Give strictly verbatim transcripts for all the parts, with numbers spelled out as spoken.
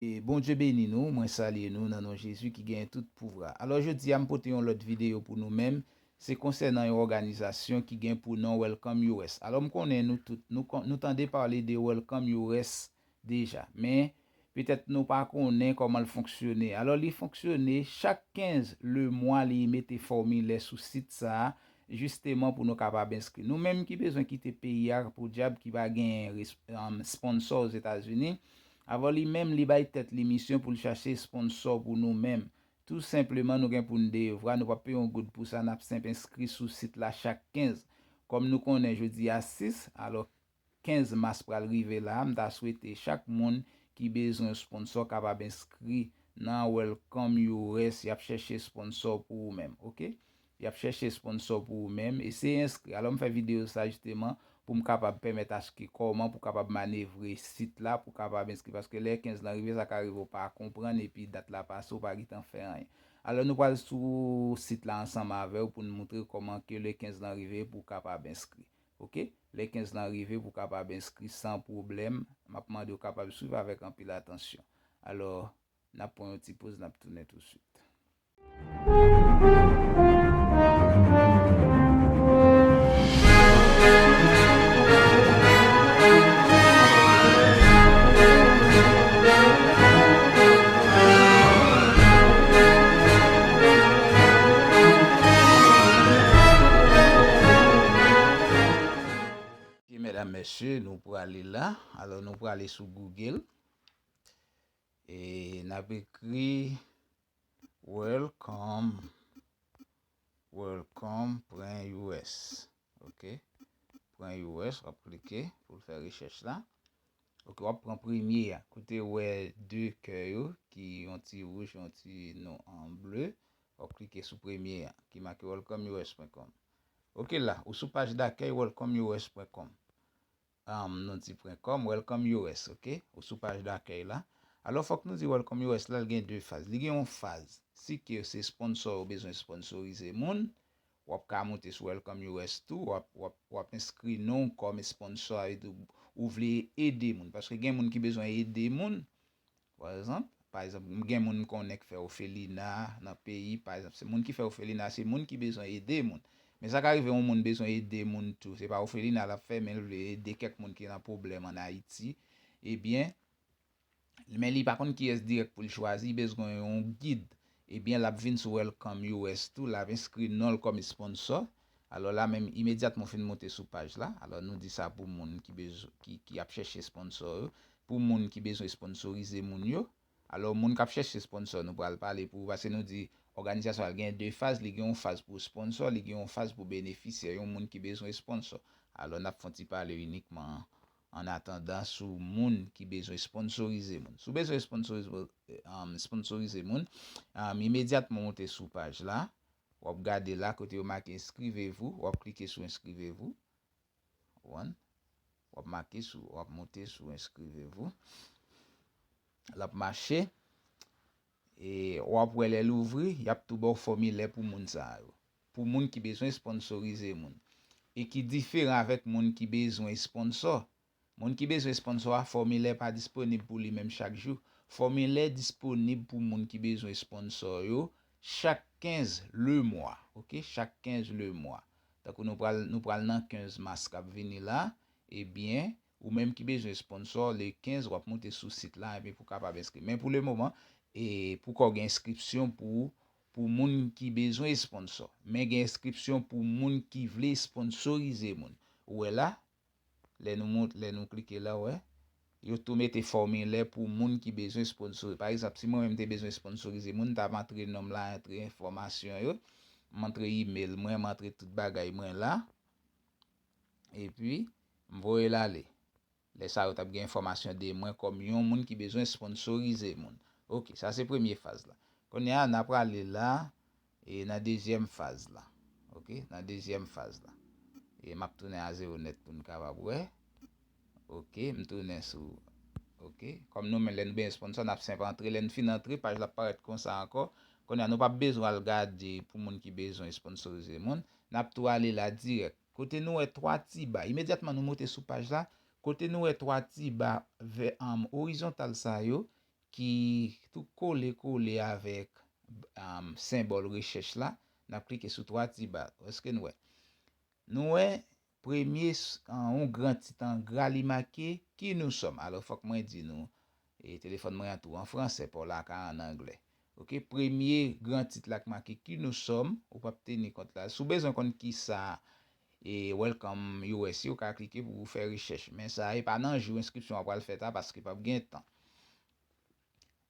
E Bondye beni nou, mwen salye nou nan non Jezi ki genyen tout pouvwa. Alò, jodi a, m pote yon lòt videyo pou nou menm. Se konsènan yon òganizasyon ki gen pou non Welcome U S. Alò, m konnen nou tout, nou, kon- nou tande pale de Welcome U S deja. Men, petèt nou pa konnen kòman l fonksyone. Alò, li fonksyone chak kenz le mwa, li mete fòmilè sou sit sa a, jisteman pou nou kapab enskri. Nou menm ki bezwen kite peyi a podyab, ki pa gen res- um, sponsò Ozetazini, alò li menm li bay tèt li misyon pou l chache sponsò pou nou menm. Tou senpleman, nou gen pou n devwa, nou p ap peye yon goud pou sa, n ap senp enskri sou sit la chak kenz. Kòm nou konnen jodi a sis, alò kenz mas pral rive la, m ta swete chak moun ki bezwen sponsò kapab enskri nan Welcome U S, y ap chèche sponsò pou ou menm, oke? Y ap chèche sponsò pou ou menm, eseye enskri. Alò, m fè videyo sa jisteman pou m kapab pèmèt aske kòman pou kapab manevre sit la, pou kapab enskri, paske lè kenz lan rive, sa ka rive ou pa konprann, epi dat la pase, ou pa gentan fè anyen. Alò, nou pral sou sit la ansanm avè w pou n moutre w kòman ke le kenz lan rive pou w kapab enskri. Oke? Lè kenz lan rive pou w kapab enskri san pwoblèm, m ap mande w kapab swiv avèk anpil atansyon. Alò, n ap pran yon ti poz, n ap tounen tousuit. Ok, medam, mesye, nou prale la. Alò, nou prale sou Google. E n ap ekri welcome, welcome pwen U S. Ok? Pwen U S, w ap klike pou l fè rechèch la. Ok, w ap pran premye a. Kote w wè de kè yo, ki yon ti wouj, yon ti non an ble, w ap klike sou premye a, ki make welcome U S pwen com. Ok la, ou sou paj dakèy welcome U S pwen com. Um, nou di pwen com, welcome U S, ok? Ou sou paj dakèy la. Alò, fòk nou di welcome U S la, l gen de faz. Li gen yon faz, si ke se sponsò ou bezwen sponsorize moun, w ap ka moute sou welcome U S tou, w ap, w ap, w ap enskri non w kòm sponsò, sa vle di ou vle ede moun. Paske gen moun ki bezwen ede moun, pa egzanp, pa egzanp, gen moun m konnen k fè ofelina nan peyi, pa egzanp, se moun ki fè ofelina, se moun ki bezwen ede moun. Men sa ka rive yon moun bezwen ede moun tou, se pa ofelina l ap fè, men l vle ede kèk moun ki nan pwoblèm ann Ayiti, ebyen, men li pa konn kiyès dirèk pou l chwazi, li bezwen yon gid. Ebyen, l ap vin sou Welcome U S tou, l ap enskri non l kòm sponsò. Alò la menm, imedyatman w fin moute sou paj la, alò nou di sa pou moun ki bezw-, ki, ki ap chèche sponsò yo, pou moun ki bezwen sponsorize moun yo. Alò, moun k ap chèche sponsò, nou pral pale pou, paske nou di òganizasyon an gen de faz, li gen yon faz pou sponsò, li gen yon faz pou benefisyè, yon moun ki bezwen sponsò. Alò, n ap fè yon ti pale inikman an atandan sou moun ki bezwen sponsorize moun. Si w bezwen sponsorize, um, sponsorize moun, um, imedyatman w moute sou paj la, w ap gade la kote yo make inscrivez-vous, w ap klike sou inscrivez-vous. Ou konprann? W ap make sou, w ap moute sou inscrivez-vous. L ap mache. E w ap wè lè l ouvri, y ap tou ba w fòmilè pou moun sa yo. Pou moun ki bezwen sponsorize moun. E ki diferan avèk moun ki bezwen sponsò. Moun ki bezwen sponsò a, fòmilè pa disponib pou li menm chak jou. Fòmilè disponib pou moun ki bezwen sponsò yo chak kenz le mwa. Ok? Chak kenz le mwa. Tankou nou pral, nou pral nan kenz mas k ap vini la, ebyen, ou menm ki bezwen sponsò, le kenz, w ap moute sou sit la, epi pou w kapab enskri. Men pou le moman, e, poko gen enskripsyon pou, pou moun ki bezwen sponsò. Men gen enskripsyon pou moun ki vle sponsorize moun. Ou wè la, lè nou mont-, lè nou klike la, w wè, yo tou mete fòmilè pou moun ki bezwen sponsorize. Pa egzanp, si mwen menm te bezwen sponsorize moun, m t ap antre non m la, antre enfòmasyon yo, m antre imèl mwen, m antre tout bagay mwen la. Epi, m voye l ale. Lè sa yo t ap gen enfòmasyon de mwen kòm yon moun ki bezwen sponsorize moun. Ok, sa se premye faz la. Kounye a, n a prale la, e nan dezyèm faz la. Ok, nan dezyèm faz la. E m ap tounen a zewo nèt pou n kapab wè. Ok, m tounen sou, ok. Kòm nou menm lè n bezwen sponsò, n ap senp antre. Lè n fin antre, paj la ap parèt konsa ankò. Kounye a, nou p ap bezwen al gade pou moun ki bezwen sponsorize moun. N ap tou ale la dirèk. Kote nou wè twa ti ba, imedyatman nou moute sou paj la, kote nou wè twa ti ba vè, um, orizontal sa yo, ki tou kole kole avèk um, senbòl rechèch la, n ap klike sou twa ti ba. Èske n wè? Nou wè premye yon gran tit an gra li make Qui nous sommes. Alò fòk mwen di nou, e telefòn mwen an tou an fransè, pa w la ka an anglè. Ok, premye gran tit la k make Qui nous sommes, ou p ap teni kont la. Si w bezwen konn kisa e Welcome U S ye, ou ka klike pou w fè rechèch. Men sa e pa nan jou enskripsyon an pral fèt a paske p ap gen tan.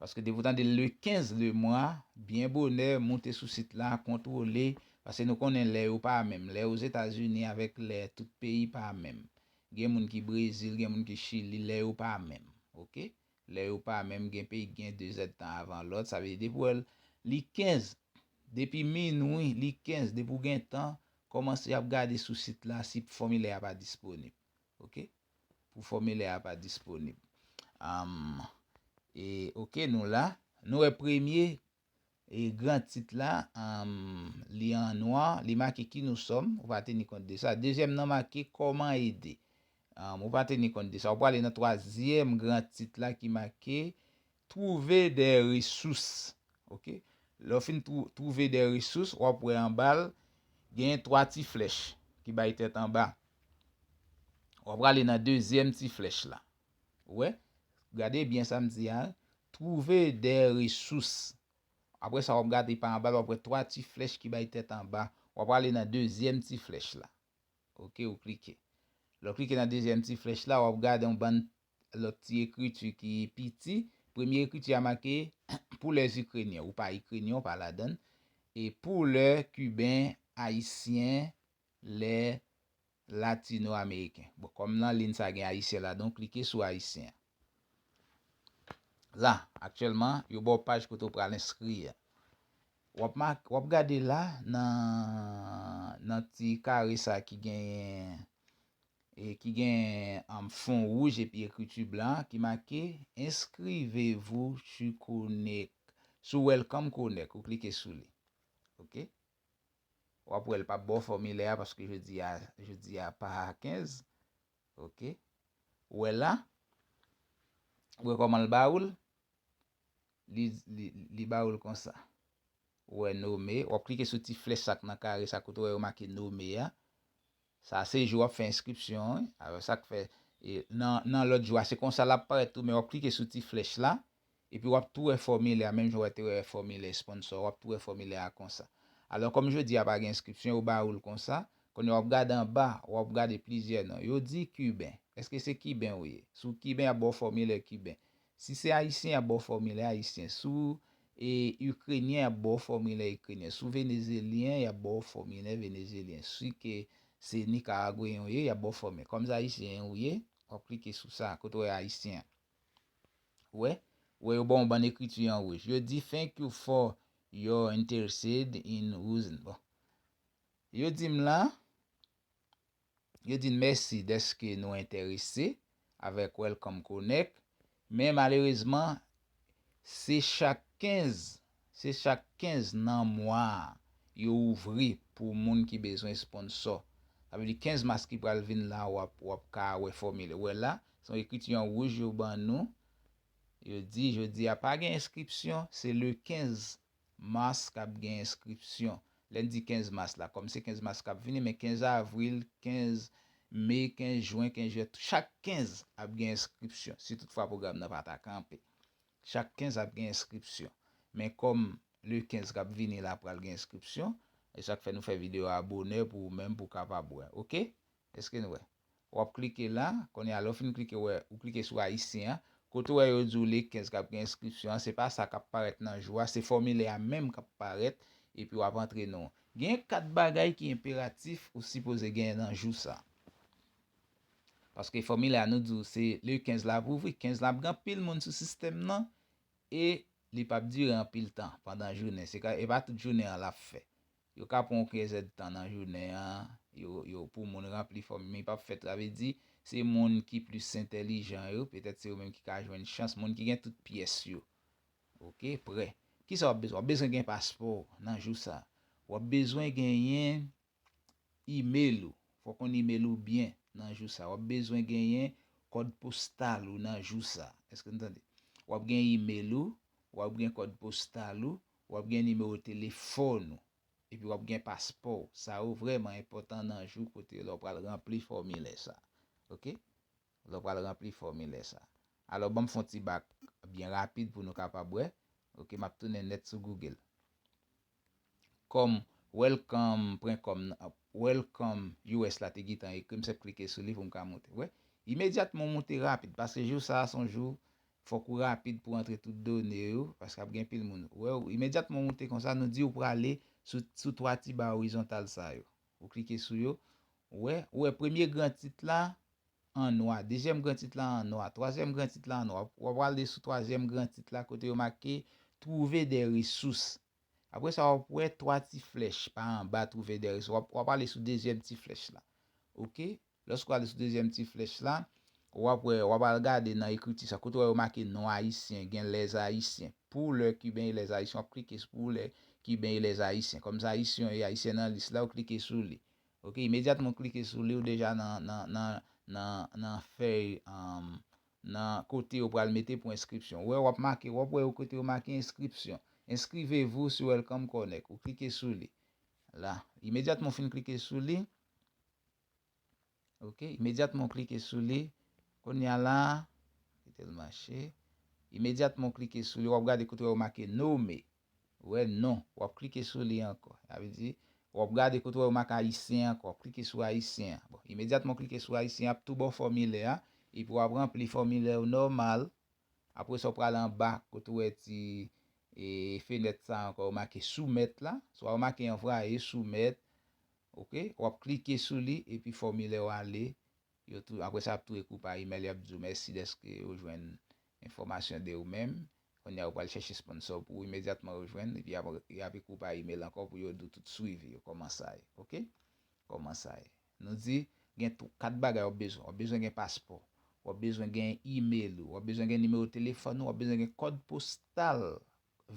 Paske depi w tande le kenz de mwa, byen bonè, moute sou sit la, kontwole, paske nou konnen lè yo pa menm. Lè Ozetazini avèk lè tout peyi pa menm. Gen moun ki Brezil, gen moun ki Chili, lè yo pa menm. Ok? Lè yo pa menm, gen peyi ki gen de zèdtan avan lòt, sa vle di depi w wè l, li kenz, depi minwi, li kenz, depi w gen tan, kòmanse ap gade sou sit la si fòmilè a pa disponib. Ok? Pou fòmilè a pa disponib. Um, e, ok, nou la. Nou wè premye e gran tit la, um, li an nwa, li make Qui nous sommes, ou pa teni kont de sa. Dezyèm nan make Comment aider. Um, ou pa teni kont de sa. Ou prale nan twazyèm gran tit la ki make Trouver des ressources. Ok? Lè w fin twouve de resous, w ap wè anba l, gen twa ti flèch ki bay tèt anba. W ap prale nan dezyèm ti flèch la. Ou wè? Gade byen sa m di a. Trouver des ressources. Apre sa, w ap gade pa anba l, w ap wè twa ti flèch ki bay tèt anba. W ap prale nan dezyèm ti flèch la. Ok, ou klike. Lè w klike nan dezyèm ti flèch la, w ap gade yon bann lòt ti ekriti ki piti. Premye ekriti a make pour les Ukrainiens. Ou pa Ikrenyen, ou pa ladan l. E pour les Cubains, Ayisyen, les Latino-Américains. Bon, kòm nan liy sa gen Ayisyen ladan, ou klike sou Ayisyen an. La, aktyèlman, yo ba w paj kote w pral enskri a. W ap, w ap gade la nan, nan ti kare sa ki genyen e ki gen um, fon wouj epi ekriti blan ki make Inscrivez-vous sur Connect, sou Welcome Connect, ou klike sou li. Ok? W ap wè l p ap ba w fòmilè a paske jodi a, jodi a pa kenz. Ok? Ou wè la? Ou wè kòman l ba ou l? Li, li, li ba ou l konsa. Ou wè nome, w ap klike sou ti flèch sa k nan kare sa kote w wè yo make nome a. Sa se jou w ap fè enskripsyon an wi. Alò sa k fè e, nan, nan lòt jou a se konsa l ap parèt tou, men w ap klike sou ti flèch la. Epi w ap tou wè fòmilè a, menm jan w te wè fòmilè sponsò, w ap tou wè fòmilè a konsa. Alò kòm jodi a pa gen enskripsyon, yo ba ou l konsa. Kounye a w ap gade anba, w ap gade plizyè non. Yo di Kiben. Èske se Kiben ou ye? Si w Kiben, y ap ba w fòmilè Kiben. Si se Ayisyen, y ap ba w fòmilè Ayisyen. Si w e, Ikrenyen, y ap ba w fòmilè Ikrenyen. Si w Venezelyen, y ap ba w fòmilè Venezelyen. Si ke se Nikaragweyen ou ye, y ap ba w fòmilè. Kòm se Ayisyen ou ye, w ap klike sou sa, kote w wè Ayisyen an. Ou wè? Ou wè yo ba w yon bann ekriti an wouj. Yo di thank you for your interested in using. Bon. Yo di m la, yo di n mèsi dèske nou enterese avèk Welcome Connect, men malerezman, se chak kenz, se chak kenz nan mwa a yo ouvri pou moun ki bezwen sponsò. Sa vle di kenz mas ki pral vin la, w ap, w ap ka wè fòmilè. Ou wè la, se yon ekriti an wouj yo ban nou. Yo di, jodi a pa gen enskripsyon, se le kenz mas k ap gen enskripsyon. Lè n di kenz mas la, kòm se kenz mas k ap vini, men kenz avril, kenz me, kenz jen, kenz jiyè, chak kenz ap gen enskripsyon. Si toutfwa pwogram nan pa ta kanpe. Chak kenz ap gen enskripsyon. Men kòm le kenz k ap vini la pral gen enskripsyon, e sa k fè nou fè videyo a bonè pou ou menm pou w kapab wè. Ok? Èske n wè? W ap klike la, kounye a lè w fin klike, wè, ou klike sou Ayisyen an, kote w wè yo di w le kenz k ap gen enskripsyon an, se pa sa k ap parèt nan jou a, se fòmilè a menm k ap parèt, epi w ap antre non w. Gen kat bagay ki enperatif ou sipoze genyen nan jou sa. Paske fòmilè a nou di w se le kenz la ap ouvri, kenz la ap gen anpil moun sou sistèm nan, e li p ap dire anpil tan pandan jounen. Se ka, e pa tout jounen an l ap fè. Yo ka pran yon kèzèdtan nan jounen an, yo, yo pou moun ranpli fòm, men li p ap fèt. Sa vle di, se moun ki plis entèlijan yo, petèt se yo menm ki ka jwenn chans, moun ki gen tout pyès yo. Ok, prè. Kisa w ap bezwen? W ap bezwen gen paspò nan jou sa. W ap bezwen genyen imel ou. Fòk konn imel ou byen nan jou sa. W ap bezwen genyen kòd postal ou nan jou sa. Èske n tande? w ap gen email ou, w ap gen kòd postal ou, w ap gen nimewo telefòn ou, epi w ap gen paspò w. Sa yo vrèman enpòtan nan jou kote lè w pral ranpli fòmilè sa. Oke? Lè w pral ranpli fòmilè sa. Alò, ban m fè yon ti bak byen rapid pou nou kapab wè. Oke, m ap tounen nèt sou Google. Kòm welcome pwen kòm, welcome U S la te gentan ekri, m sèt klike sou li pou m ka moute. Wè, imedyatman w moute rapid, paske jou sa a se yon jou fòk ou rapid pou antre tout done yo, paske ap gen pil moun. Wè, imedyatman w moute konsa, nou di w prale sou, sou twa ti ba orizontal sa yo. Ou klike sou yo, ou wè, ou wè premye gran tit la an nwa, dezyèm gran tit la an nwa, twazyèm gran tit la an nwa. W ap, w ap ale sou twazyèm gran tit la kote yo make trouver des ressources. Apre sa, w ap wè twa ti flèch pa anba trouver des ressources. W ap, w ap ale sou dezyèm ti flèch la. Oke? Lòske w ale sou dezyèm ti flèch la, w ap wè, w ap al gade nan ekriti sa. Kote w wè yo make non ayisyen, gen les Haïtiens. Pour les Cubains et les Haïtiens, w ap klike sou pour les Cubains et les Haïtiens. Kòm se Ayisyen yo ye, Ayisyen nan lis la, w klike sou li. Oke, imedyatman w klike sou li, w deja nan, nan, nan, nan, nan fèy, um, nan kote yo pral mete pou enskripsyon. Ou wè, w ap make, w ap wè yo kote yo make enskripsyon. Inscrivez-vous sur Welcome Connect. Ou klike sou li. La, imedyatman w fin klike sou li, oke, imedyatman w klike sou li, kounye a la, kite l mache. Imedyatman w klike sou li, w ap gade kote w wè yo make nome. Ou wè non, w ap klike sou li ankò. Sa vle di, w ap gade kote w wè yo make ayisyen ankò, w ap klike sou ayisyen an. Bon, imedyatman w klike sou ayisyen an, ap tou ba w fòmilè a, epi w ap ranpli fòmilè w nòmal. Apre sa, w pral anba, kote w wè ti, e, fenèt sa ankò, yo make soumèt la. Swa yo make anvwaye, soumèt. Oke? W ap klike sou li, epi fòmilè w ale. Yo tou, apre sa, y ap tou ekri w pa imèl, y ap di w mèsi dèske yo jwenn enfòmasyon de ou menm. Kounye a, yo pral chèche sponsò pou ou, imedyatman yo jwenn, epi y ap, y ap ekri w pa imèl ankò pou yo di w tout swivi yo, kòman sa ye, oke? Kòman sa ye? Nou di, gen tou, kat bagay w ap bezwen. W ap bezwen gen paspò, w ap bezwen gen imèl ou, w ap bezwen gen nimewo telefòn ou, w ap bezwen gen kòd postal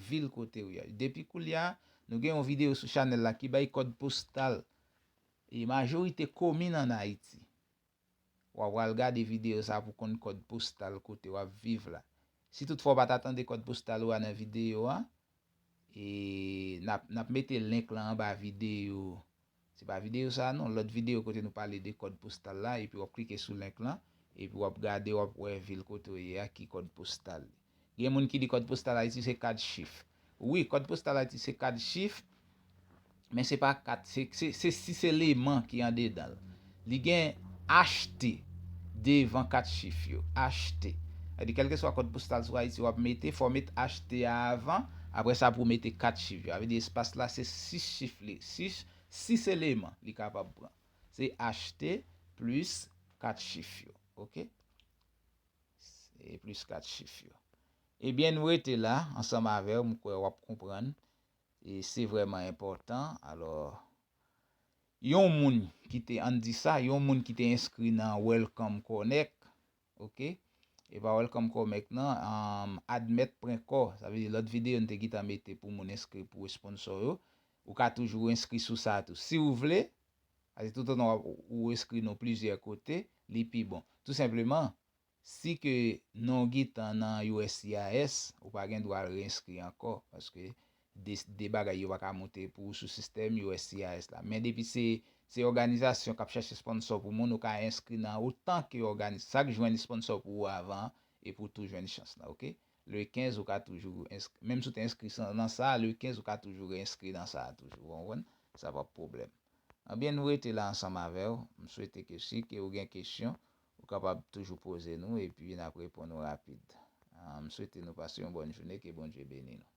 vil kote w ye. Depi koulye a, nou gen yon videyo sou chanèl la ki bay kòd postal e majorite komin ann Ayiti. W ap pral gade videyo sa pou konn kòd postal kote w ap viv la. Si toutfwa w pa ta tande kòd postal ou a nan videyo a, e n ap, n ap mete link lan anba videyo. Se pa videyo sa a non, lòt videyo kote nou pale de kòd postal la, epi w ap klike sou link lan, epi w ap gade, w ap wè vil kote w ye a, ki kòd postal li. Gen moun ki di kòd postal Ayiti se kat chif. Wi, kòd postal Ayiti se kat chif, men se pa kat, se, se, se sis eleman ki andedan l. Li gen H T devan kat chif yo. H T. Sa vle di, kèlkeswa kòd postal sou Ayiti w ap mete, fò w met H T a avan, apre sa pou w mete kat chif yo. Sa vle di, espas la se sis chif li, sis, sis eleman li kapab pran. Se H T plis kat chif yo. Oke? E plis kat chif yo. Ebyen, nou rete la ansanm avè w, m kwè w ap konprann. E se vrèman enpòtan. Alò, yon moun ki te, ann di sa, yon moun ki te enskri nan Welcome Connect, oke? E pa Welcome Connect nan, um, admèt pwen kò, sa vle di lòt videyo n te gentan mete pou moun enskri pou sponsò yo. Ou ka toujou enskri sou sa tou. Si w vle, paske toutotan w ap, ou enskri nan plizyè kote, li pi bon. Tou senpleman, si ke non w gentan nan U S C I S, ou pa gen dwa al reenskri ankò, paske de, de bagay yo pa ka moute pou ou sou sistèm U S C I S la. Men depi se, se òganizasyon k ap chache sponsò pou moun, ou ka enskri nan otan ke òganiz-, sa k jwenn sponsò pou ou avan, epi w tou jwenn chans la, oke? Le kenz, ou ka toujou ensk-, menm si w te enskri sa, nan sa, le kenz, ou ka toujou reenskri nan sa a toujou, w konprann? Sa p ap pwoblèm. Ebyen, nou rete la ansanm avè w. M swete ke si ke ou gen kesyon, ou kapab toujou poze nou, epi n ap reponn ou rapid. Ah, m swete nou pase yon bòn jounen, ke Bondye beni nou.